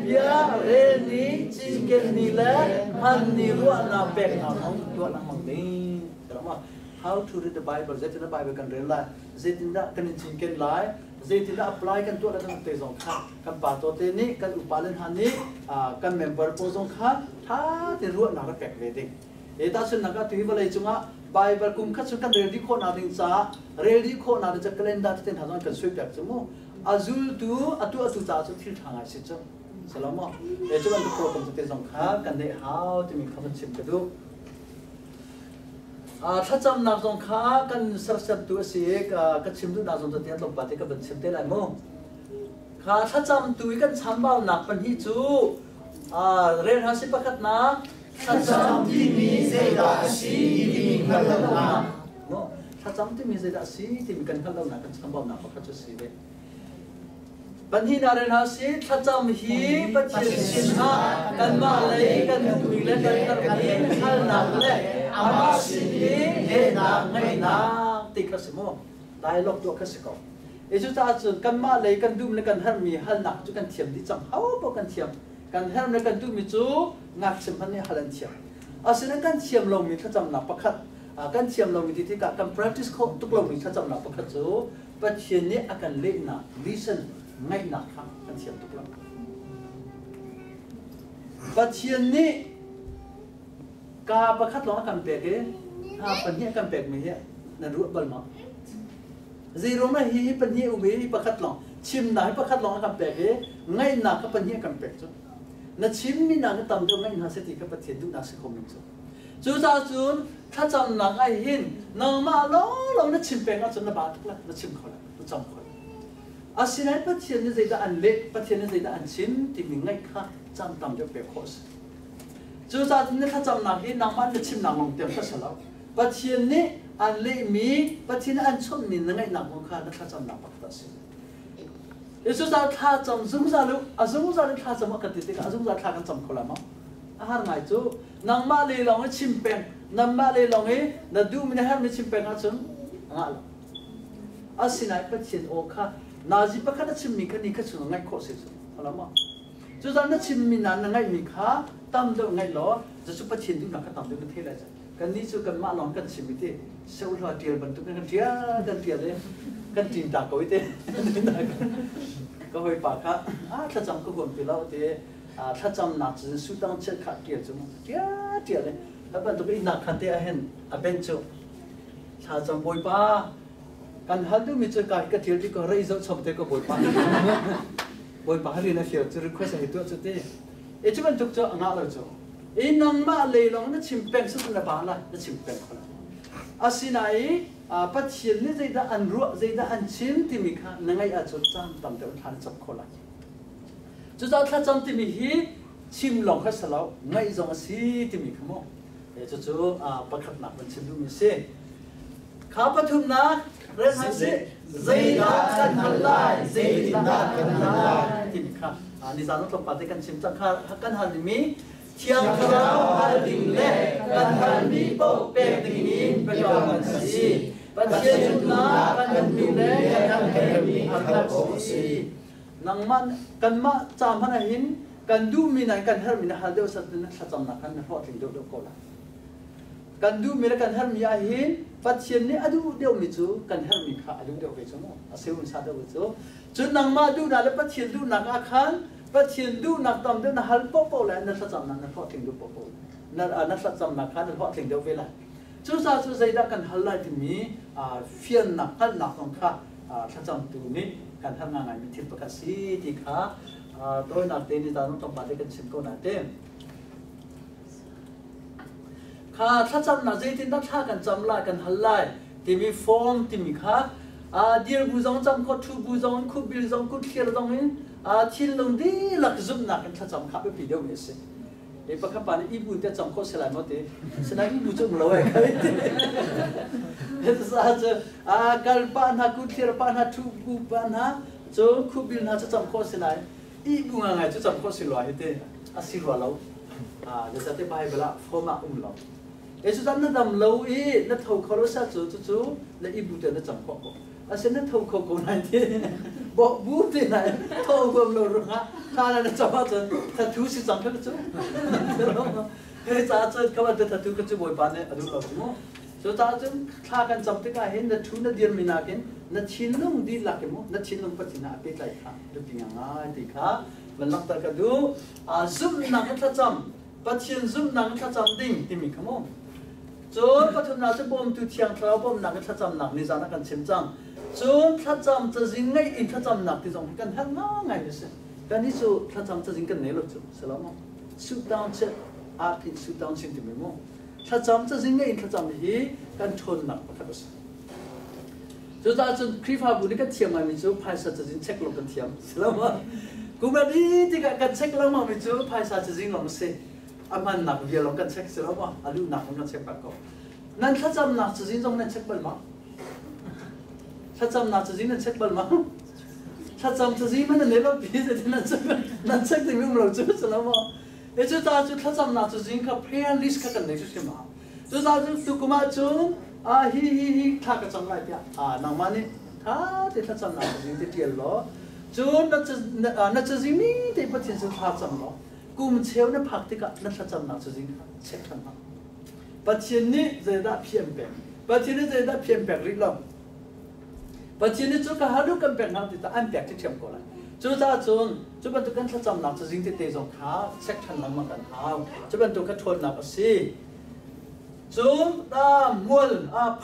Bia rel ni, cinken ni le hman ni ruahnak peknak zong tuah lengmang ding. How to read the Bible, zeitindah Bible kan rel lai, zeitindah kan in cinken lai, zeitindah apply kan tuah lai te zong kha kan pa te nih, kan upa le hna nih, kan member pawl zong kha ṭha tein ruahnak rak pek ve ding. E tahchunhnak ah tuhi vawlei cungah Bible kum khat chung kan rel dih khawhnak ding caah rel dih khawhnak ding ca calendar tete hna zong kan suai piak cu mu. A zultu a tuahtu caah cu thil ṭha ngai si cu. Salamo. E cu bantuk program tete zong kha kan neih hau timi kha van chim ka duh. Thlacamnak zong kha kan sersiamtu a si i ka chim duhnak zong tete tlawmpal te ka van chim te lai mu. Kha thlacamtu i kan chambaunak pahnih cu rel hna si pakhatnak. Thlacam timi zeidah a si timi hngalh lonak. Thlacam timi zeidah a si timi kan hngalh lonak kan chambaunak pakhat cu a si ve. Pahnihnak rel hna si thlacam hi Pathian sinah kanmah lei kan duhmi le kan herhmi hngalhnak le amah sin i lehnak ngeihnak ti kha si mu. Dialogue tuah kha si ko. E cucaah cun kanmah lei kan duh le kan herhmi halnak cu kan thiam dih cang. Ho paoh kan thiam. Kan herh le kan duhmi cu ngakchia hmanh nih hal an thiam. Asinain kan thiam lomi thlacamnak pakhat, kan thiam lomi ti tikah kan practice khawh tuk lomi thlacamnak pakhat cu Pathian nih a kan lehnak, listen, ngaihnak kha kan thiam tuk lo. Pathian nih ka pakhat lawng a kan pek i ha pahnih a kan pekmi hi nan ruah bal ma? Zeiruang ah hi pahnih um i pakhat lawng chimnak hi pakhat lawng a kan pek i ngaihnak kha pahnih a kan pek cu. Na chimmi nak hi tam deuh ngaih hna seh ti kha Pathian duhnak si kho men cu. Cucaah cun thlacamnak ah hin nangmah lawnglawng na chim peng ahcun na ba tuk lai, na chim kho lai, na cam kho lai. Asinain Pathian nih zeidah an leh, Pathian nih zeidah an chim timi ngaih kha caan tam deuh pek khawh a si. Cucaah cun na thlacamnak hi nangmah na chimnak lawng tiang kha si lo. Pathian nih an lehmi, Pathian nih an chawmhmi na ngaihnak kong kha na thlacamnak pakhat a si. Cucaah thlacam zungzal u, a zungzal in thlacam a kan ti tikah a zungzal thla kan cam kho lai maw? A har ngai cu. Nangmah le lawng i chim peng, nangmah le lawng i na duhmi na herhmi chim peng ahcun a ngah lo. Asinain Pathian aw kha nazi pakhat a chimmi kha ni kha chung ngaih khawh si cu. Hala maw? Cucaah na chimmi na na ngaihmi kha tam deuh ngaih law cu Pathian duhnak kha tam deuh na thei lai. Kannih cu kanmah lawng kan chim i ti seuhla ṭial bantuk in kan ṭial kan ṭial i kan ṭin ta ko i ti. Ka hawipa kha a thlacam ka huam ti lo ti thlacamnak cu sutang chiat kha ṭial cu ṭial ṭial i a bantuk ihnak khan te ah hin a ben cu thlacam Bawipa kan hal duhmi cu ka ka ṭial ti ko rei zoh chom te ko Bawipa Bawipa rian a fial cu request a hei tuah cu ti e cu bantuk cu a ngah lo cu i nangmah lei lawng na chim peng su na ba la na chim peng kho la asinain Pathian nih zeidah an ruah zeidah an chim timi kha na ngaih ahcun caan tam deuh thla na cam kho lai. Cucaah thlacam timi hi chim lawng kha si lo, ngaih zong a si timi kha mu. Cucu pakhatnak van chim duhmi a si. Kha pathumnak rel hna sih. Zeidah kan hal lai, zeitindah kan hal lai timi kha nizan tlawmpal te kan chim cang. Kha kan hal dingmi Thiang Thlarau hal ding le kan halmi paoh pek dingin biakam kan si. Pathian duhnak kan duh le kan herhmi hal awk a si. Nangmah kanmah ca hmanh ah hin kan duhmi nain kan herhmi na hal deuh sat na thlacamnak khan na hlawhtling deuh deuh ko lai. Kan duhmi le kan herhmi ah hin Pathian nih a duh deuhmi cu kan herhmi kha a duh deuh ve cu mu. A seun sa deuh ve cu. Cun nangmah duhnak le Pathian duhnak ah khan Pathian duhnak tam deuh na hal paohpaoh le na thlacamnak na hlawhtling deuh paohpaoh na, na thlacamnak kha na hlawhtling deuh ve lai. Cucaah cu zeidah kan hal lai timi fiannak hngalhnak zong kha thlacamtu nih kan har ngaingaimi thil pakhat si ti kha tawinak te ni zan tlawmpal te kan chim ko na te. Kha thlacamnak zeitindah thla kan cam lai kan hal lai timi form timi kha dir bu zong cam kho thu bu zong khupbil zong kutthlir zong in thinlung dihlak zumhnak in thlacam kha biapi deuhmi a si. E pakhat pa nih ibu te cam kho si lai maw ti sinain ibu cu um lo e sa cu kal pa hna kutthlir pa hna thu bu pa hna cu khupbil hna cu cam kho si lai ibu nga ngai cu cam kho si lo hi te a si rua lo zeicahtiah Bible ah form ah um lo. E cu na dam lo i na tho kho lo sa cu cucu na ibu te na cam khawh ko. Asin na tho kho ko nai ti. Bo bu te na tho huam lo ruangah thla na cam ahcun thathu si cang kha cu. He ca cun kha bantuk thathu kha cu Bawipa nih a duh lo cu mu. Cu caah cun thla kan cam tikah hin na thu na dirmi nakin na thinlung dihlak in mu na thinlung Pathian ah a pehtlai kha biapi ngai ti kha van langhter ka duh. Zumhnak in thlacam Pathian zumhnak in thlacam ding timi kha mu. Cun pathumnak cu bawmtu Thiang Thlarau bawmhnak in thlacamnak nizan ah kan chim cang. Cun thlacam cazin ngeih in thlacamnak ti zong hi kan herh ngaingai mi si. Kannih cu thlacam cazin kan nei lo cu si lo maw? Suhtaung chiat ah khin suhtaung chin timi mu. Thlacam cazin ngeih in thlacam hi kan ṭhawnnak pakhat a si. Cucaah cun Khrihfabu nih kan thiam ngaimi cu phaisa cazin check lo kan thiam. Si lo maw? Kum a dih tikah kan check lengmang mi cu phaisa cazin lawng a si. A hmannak vial lawng kan check si lo maw? A luhnak lawng kan check pah ko. Nan thlacamnak cazin zong nan check bal ma? Thlacamnak cazin nan check bal ma? Thlacam cazin man nan nei lo pi nan check nan check ding um lo cu si lo maw? E cu ta cu thlacamnak cazin kha prayer list kha kan nei hrim a. Cu ta cu tukum ah cun a hi hi hi thla ka cam lai tiah a nangmah nih tha te thlacamnak cazin te tial law cun na cazin ni te Pathian sin thla cam law kum cheu na phak tikah na thlacamnak cazin kha check ṭhan hna. Pathian nih zeidah phi an pek? Pathian nih zeidah phi an pek rih lo? Pathian nih cu ka halu kan pek hna ti an pek ṭhiam ko lai. Cucaah cun cu bantuk kan thlacamnak cazin tete zong kha check ṭhan lengmang kan hau. Cu bantuk kha ṭhawnnak a si. Cun mual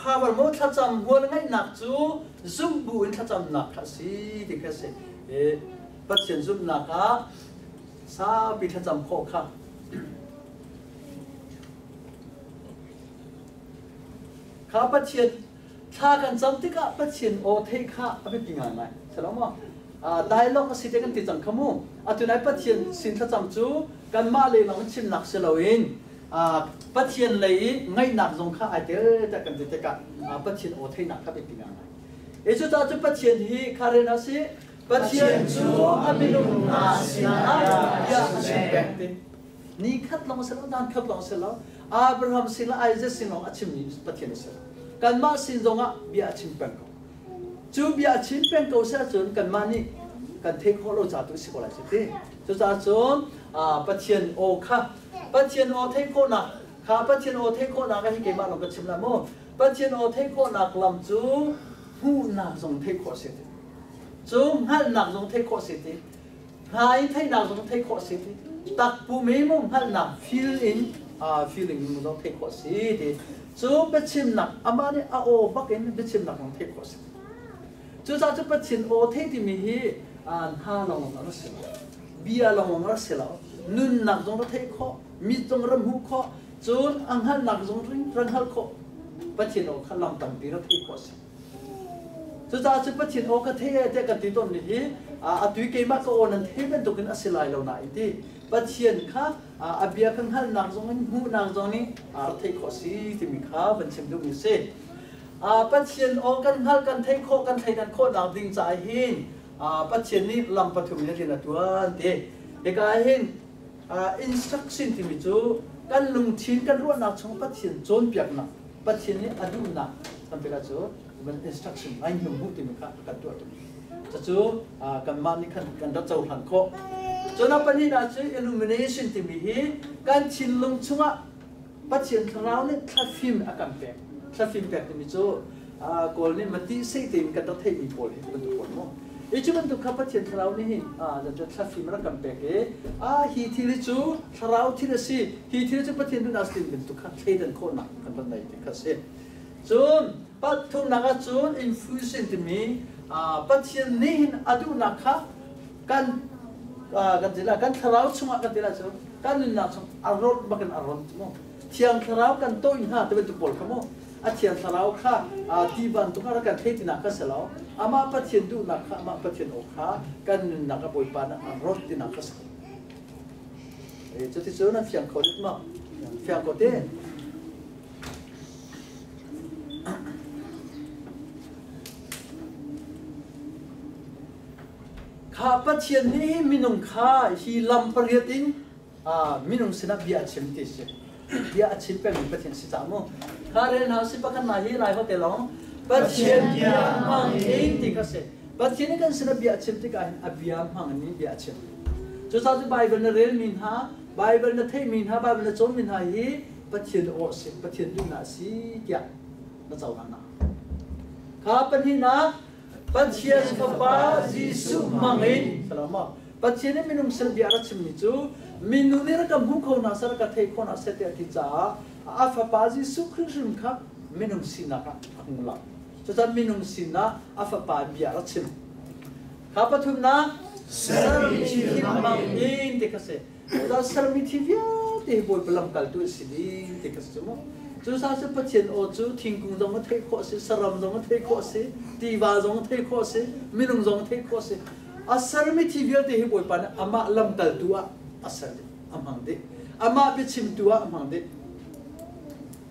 power maw thlacam mual ngeihnak cu zumh bu in thlacamnak kha a si ti kha a si. Pathian zumhnak ah saupi thlacam khawh kha kha Pathian thla kan cam tikah Pathian aw theih kha a biapi ngaingai. Salo maw? Dialogue a si te kan ti cang kha mu. Atu nai Pathian sin thlacam cu kanmah lei lawng chimnak si loin Pathian lei i ngaihnak zong kha ai tel tiah kan ti tikah Pathian aw theihnak kha biapi ngaingai. E cucaah cu Pathian hi kha rel hna sih. Pathian cu a minung hna sinah bia a chim peng ti. Ni khat lawng si lo, dan khat lawng si lo, Abraham sin le Isaac sin lawng a chimmi Pathian a si. Kanmah sin zongah bia a chim peng ko. Cu bia a chim peng ko si ahcun kanmah nih kan theih khawh lo ca tu si ko lai cu ti. Cucaah cun Pathian aw kha Pathian aw theih khawhnak kha Pathian aw theih khawhnak hi keimah lawng ka chim lai maw? Pathian aw theih khawhnak lam cu hmuhnak zong theih khawh a si ti. Cu hngalhnak zong theih khawh a si ti. Hna in theihnak zong theih khawh a si ti. Takpum i mu hngalhnak feel in feeling in zong theih khawh a si ti. Cu biachimnak amah nih a aw bak in biachimnak zong theih khawh a si. Cucaah cu Pathian aw theih timi hi hna lawng a si lo. Bia lawng a si lo. Nunnak zong ra theih khawh, mit zong ra hmuh khawh, cun a hngalhnak zong ra hngalh khawh. Pathian aw kha lam tampi ra theih khawh a si. Cucaah cun Pathian aw ka thei e tiah kan ti tawnmi hi atu i keimah ka aw nan thei bantukin a si lai lo nain ti Pathian kha a bia ka hngalhnak zong in hmuhnak zong nih rak theih khawh a si timi kha van chim duhmi a si. Pathian aw kan hngalh kan theih khawh kan thleidan khawhnak ding caah hin Pathian nih lam pathum in rian a tuan ti. Hika hin instruction timi cu kan lungthin kan ruahnak chung Pathian cawnpiaknak Pathian nih a duhnak kan pek cu instruction ai hnum hu timi kha kan tuah tuk. Cucu kanmah nih khan kan rak cohlan khawh. Cun a pahnihnak cu illumination timi hi kan thinlung chungah Pathian thlarau nih thlafim a kan pek. Thlafim pek timi cu Kawl nih mati sei tein kan rak theihmi pawl hi bantuk pawl mu. I cu bantuk kha Pathian thlarau nih hin thlafim rak kan pek i a hi thil hi cu thlarau thil a si, hi thil cu Pathian duhnak a si bantuk kha thleidan khawhnak kan rak nei ti kha si. Cun pathumnak ah cun infusion timi Pathian nih hin a duhnak kha kan kan ti la kan thlarau chungah kan ti la cu kan nunnak chung a rawt bakin a rawt mu thiang thlarau kan tawih hna ti bantuk pawl kha mu a thiang thlarau kha ti bantuk a rak kan thei tinak kha si lo amah Pathian duhnak kha amah Pathian aw kha kan nunnak a Bawipa nih a rawt tinak kha si cuti cu nan fiang kho dit ma fiang ko te Kha Pathian nih minung kha hi lam pariat in minung sinah bia a chim ti si. Bia a chim pengmi Pathian si ca mu. Kha rel hna si pakhat na hi lai ho te long Pathian bia hmang in ti kha si. Pathian nih kan sinah bia a chim tikah hin a bia hmang in bia a chim. Cucaah cu Baibal na relmi hna, Baibal na theihmi hna, Baibal na cawnmi hna hi Pathian aw a si, Pathian duhnak a si tiah na cohlan hna. Kha pahnihnak Pathian Fapa Jesuh hmang in Pathian nih minung sin bia a rak chimmi cu minung nih rak ka hmu kho hna seh rak ka thei kho hna seh tiah a ti caah a Fapa Jesuh Khrih hrim kha minung sinak ah a hung lang. Cucaah minung sinah a Fapa bia a rak chim. Kha pathumnak sermi thil hmang in ti kha si. Cucaah sermi thil vialte hi Bawipa lamkaltu an si dih ti kha si cu mu. Cucaah cu Pathian aw cu thingkung zong a theih khawh a si, saram zong a theih khawh a si, tiva zong a theih khawh a si, minung zong a theih khawh a si. A sermi thil vialte hi Bawipa nih amah lamkaltu ah a ser dih, a hmang dih. Amah biachimtu ah a hmang dih.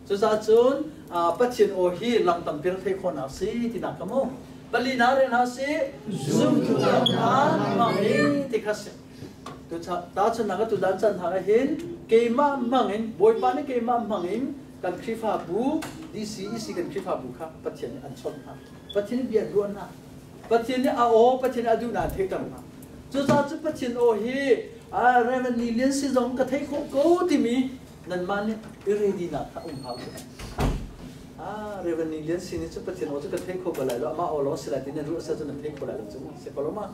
Cucaah cun Pathian aw hi lam tampi rak theih khawhnak si tinak ka mu. Palina re hna si zumtu hna hmang in ti kha si. Tahchunhnak ah tuzan chan hna ah hin keimah hmang in Bawipa nih keimah hmang in kan Khrihfabu DCEC kan Khrihfabu kha Pathian nih an chawnh hna. Pathian nih bia ruah hna. Pathian nih a aw Pathian nih a duhnak an theihter hna. Cucaah cu Pathian aw hi Reverend Ni Lian si zong ka theih khawh ko timi nanmah nih i ready nak kha um hau ah Reverend Ni Lian sin cu Pathian aw cu ka thei kho bal lai lo amah aw lawng si lai ti nan ruah sa cu nan thei kho lai lo cu si ko lo ma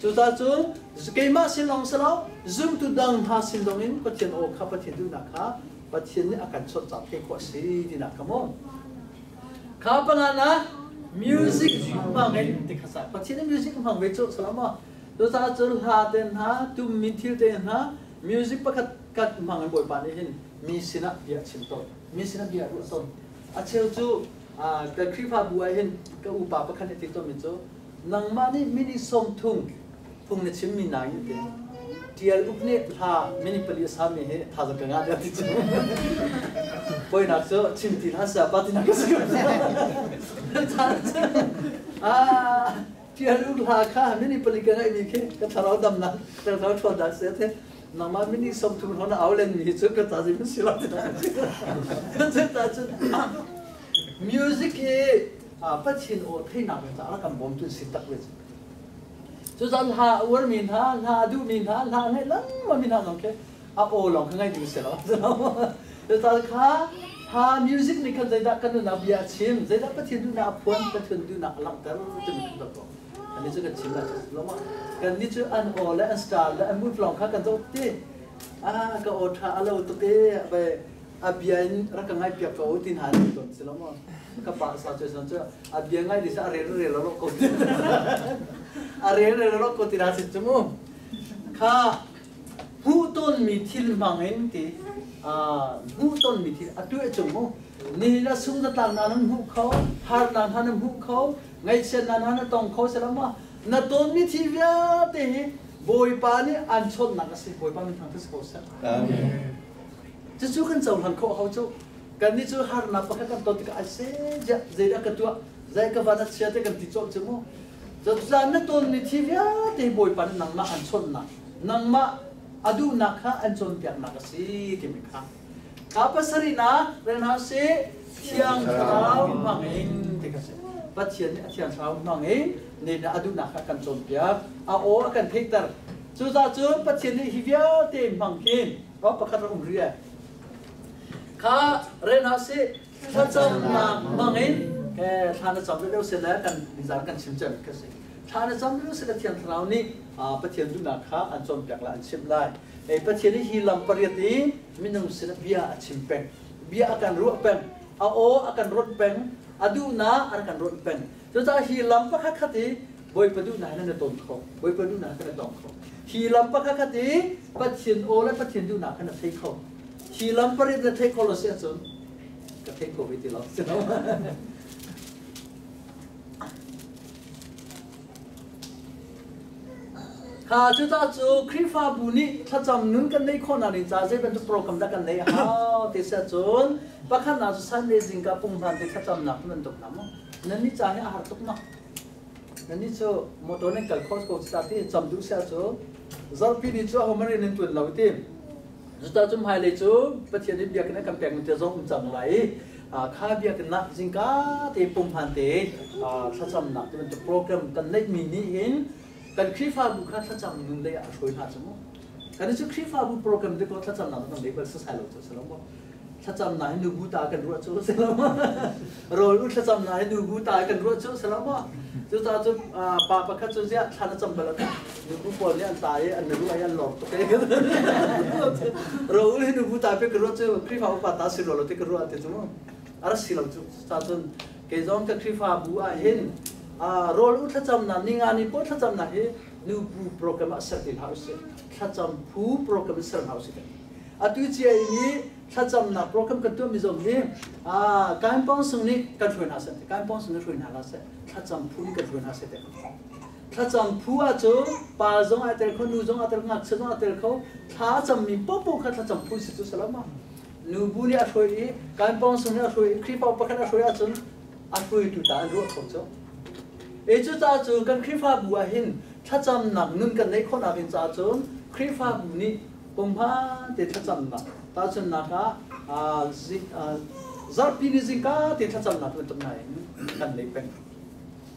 cucaah cun keimah sin lawng si lo zumtu dang hna sin zong in Pathian aw kha Pathian duhnak kha Pathian nih a kan chawnh ca thei khawh a si tinak kha mu kha panga na music hmang in ti kha sa Pathian nih music hmang ve cu salama cucaah cun hla te hna tummi thil te hna music pakhat kat hmang in Bawipa nih hin mi sinah bia a chim tawn mi sinah bia a ruah tawn a cheu cu kan Khrihfabu ah hin ka upa pakhat nih ti tawnmi cu nangmah nih minute 30 phung na chimmi nain ti tial uk nih hla minute 4 a sami hi thazaang ka ngah deuh ti cu poinak cu chim ti hlah sa pa ti nak ka si ah tial uk hla kha minute 4 ka ngaihmi khi ka thlarau damnak thlarau ṭhawnnak se the nangmah minute 30 hon au len mi cu ka ta zin si lo ta cun music hi Pathian aw theihnak in caah kan bawm tu si tak ve cu zan hla uar mi hna hla duh mi hna hla ngai lengmang mi hna zong khi a aw lawng kha ngai ding si lo cu kha ha music nih khan zeidah kan nunnak bia a chim zeidah Pathian duhnak a phuan Pathian duhnak a langhter timi kan ko kan nih cu kan chim lai lo ma kan nih cu an aw le an star le an move lawng kha kan zoh ti ah ka aw tha a lo tuk e bai a bia in rak ka ngai piak ko tin han ton si lo ma ka pa sa chu san chu a bia ngai di sa a rel rel lo ko a rel rel lo ko ti ra sin chu mu kha hmuh ton mi thil hmang in ti hmuh ton mi thil atu e chung mu ni la sung na tlang na nan hmuh kho har na hna nan hmuh kho ngaihchiatnak hna na tong kho si lo maw na tonmi thil vialte hi Bawipa nih an chawnhnak a si Bawipa min thangṭhat si ko seh Amen cucu kan cohlan khawh hau cu kannih cu harnak pakhat kan ton tikah ai se zeidah ka tuah zei ka van a chia te kan ti colh cu mu cun na tonmi thil vialte hi Bawipa nih nangmah an chawnhnak nangmah a duhnak kha an cawnpiaknak a si timi kha Ka pasarihnak rel hna sih Thiang Thlarau hmangin ti kha si. Pathian nih a Thiang Thlarau hmangin nih a duhnak kha a kan cawnpiak, a aw a kan theihter. Cucaah cun Pathian nih hi vialte hmang hin aw pakhat rak um rih ai. Kha rel hna sih thlacamnak hmangin thla na cam deuh sih le kan nizaan kan chim cem kha si. Thla na cam deuh sih le Thiang Thlarau nih Pathian duhnak kha an cawnpiak lai, an chimh lai. Pathian nih hi lam pariat i minung sinah bia a chim peng, bia a kan ruah peng, a aw a kan rawnh peng, a duhnak a kan rawnh peng. Cucaah hi lam pakhat khat i Bawipa duhnak nan i ton kho, Bawipa duhnak kan i tong kho. Hi lam pakhat khat i Pathian aw le Pathian duhnak kha na thei kho. Hi lam pariat na thei kho lo si ahcun ka thei kho ve ti lo. Kha cucaah cu Khrihfabu nih thlacam nun kan neih khawhnak ding caah zei bantuk program dah kan neih a hau ti si ahcun pakhatnak cu Sunday zingka punghman te thlacamnak bantuk hna mu. Nannih ca hi a har tuk ma? Nannih cu motor nan kal kho ko ta ti cam duh si ahcun zarhpi ni cu ahohmanh rian nan tuan lo ti. Cucaah cu hmailei cu Pathian nih biakinn a kan pek te zong um cang lai i Kha biakinn ah zingka te pumhman te thlacamnak ti bantuk program kan neihmi nih hin kan Khrihfabu kha thlacam nun lei ah a hruai hna cu mu. Kan cu Khrihfabu program te ko thlacamnak kan nei bal sasai lo cu si lo maw? Thlacamnak hi nubu ta kan ruah cu si lo maw? Rawl u thlacamnak hi nubu ta kan ruah cu si lo maw? Cucaah cu pa pakhat cu ziah thla na cam bal nubu pawl nih an ta i an ruah i an lawm tuk e. Rawl hi nubu ta pe ka ruah cu Khrihfa upa ta si lo ti ka ruah ti cu mu. A rak si lo cu. Cucaah cun kei zong ka Khrihfabu ah hin rawl u thlacamnak ninga ni pawl thlacamnak hi nubu program ah ser ti hlah usih. Thlacam phu program ser hna usih. Atu cia i thlacamnak program kan tuahmi zong hi Kainpawng sung nih kan hruai hna seh, Kainpawng sung nih hruai hna seh, thlacam phu nih kan hruai hna seh te. Thlacam phu ahcun pa zong ai tel kho, nu zong ai tel kho, ngakchia zong ai tel kho, thla cammi paohpaoh kha thlacam phu si cu salam ma. Nu bu nih a hruai i Kainpawng sung nih a hruai i Khrihfa pakhat a hruai ahcun a hruaitu ta an ruah kho cu. E cu caah cu kan Khrihfabu ah hin thlacamnak nun kan neih khawhnak ding caah cun Khrihfabu nih Pumha te thlacamnak tahchunhnak ah zarhpi ni zingka te thlacamnak bantuk hna in kan nei peng.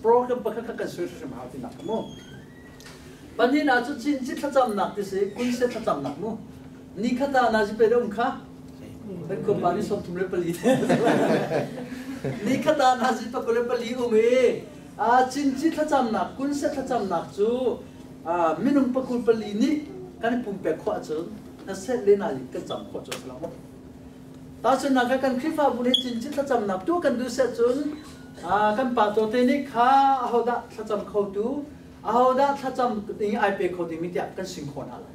Program pakhat kha kan sui hrim hau tinak mu. Pahnihnak cu cinci thlacamnak ti si kunse thlacamnak mu. Ni khata na zi pe um kha kan khuapa ni 34. Ni khata na zi 24 um i cinci thlacamnak kunse thlacamnak cu minung 24 nih kan i pumpek khawh ahcun hnaseh le na kan cam khawh cu a si lo maw? Tahchunhnak ah kan Khrihfabu nih cincin thlacamnak tu kan duh seh cun kan pa te nih kha ahodah thlacam khotu ahodah thlacam ding ai pe kho dingmi tiah kan sing khawh hna lai.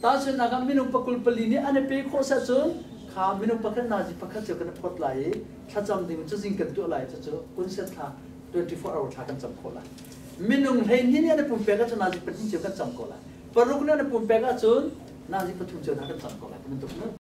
Tahchunhnak ah minung 24 nih an i pe khawh seh cun kha minung pakhat nazi pakhat cu kan i phawt lai i thlacam ding cu zing kan tuah lai cu kunset thla 24 hour thla kan cam khawh lai. Minung 12 nih an i pumpek ahcun nazi pahnih cio kan cam ko lai. Paruk nih an i pumpek ahcun nazi pathum cio hna kan cam ko lai. Bantuk.